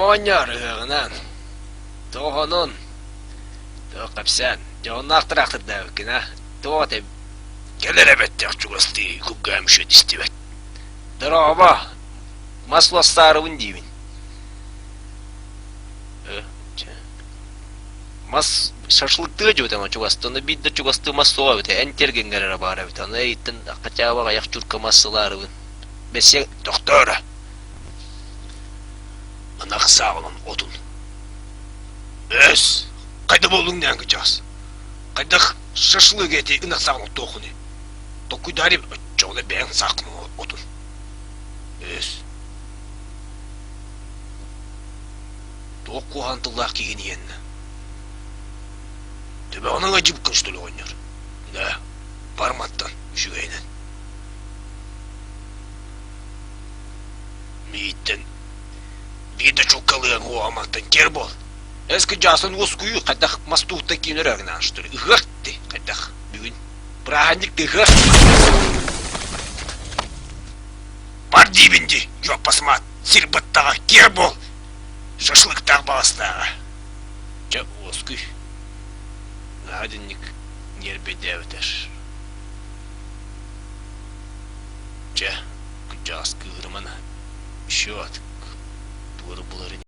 Оҕонньор ыһыаҕынан, тоҕонун, туох кэпсээн, дьоһуннаах тыраахтырдаабыккын аа, туох этэй, кэлэр эбэттээх чугастыы кулгаам үчүгэй истибэт. Дорообо, мас ластаарыбын диибин. Э, чэ. Мас шашлыктыа дьүөтэн чугастыы, ону биир да чугастыы мас суоҕа эбитэ, эн тиэргэҥҥэр эрэ баар эбит, аны эйиттэн хотя бы аҕыйах чурка мас сылаарыбын. Бэсиэ тохтоо эрэ. Ынах сааҕынан отун. Өс, хайда буоллуҥ диэн кычаас. Хайдах шашлык эти ынах сааҕын оттуоххунуй? Толкуйдаарым, оччоҕуна бэйэҥ сааххын отун. Өс. Туох куһаҕан тыллаах киһини иһэннэ? Төбөҕүнэн ыалдьыбыккын что ли оҕонньор? Да, барматтан, үчүгэйинэн. Мииттэн биир да чулкалыаҥ уоҕамантан киэр буол. Эс кыдьаасын уоскуйуу хайдах мас туһуттан киин өрөөгүнээн что ли? Ыһыах ти хайдах бүгүн бырааһынньык ты ыһыах. Бар диибин дии, дьуоппасмаат, сир быттаҕа, киэр буол. Шашлыктаах баҕастааҕа. Чэ, уоскуй. Наһаа динник ньиэрбэйдээбитэр. Чэ, кырдьаҕас кыыһырымана, еще атык, туора булар ини.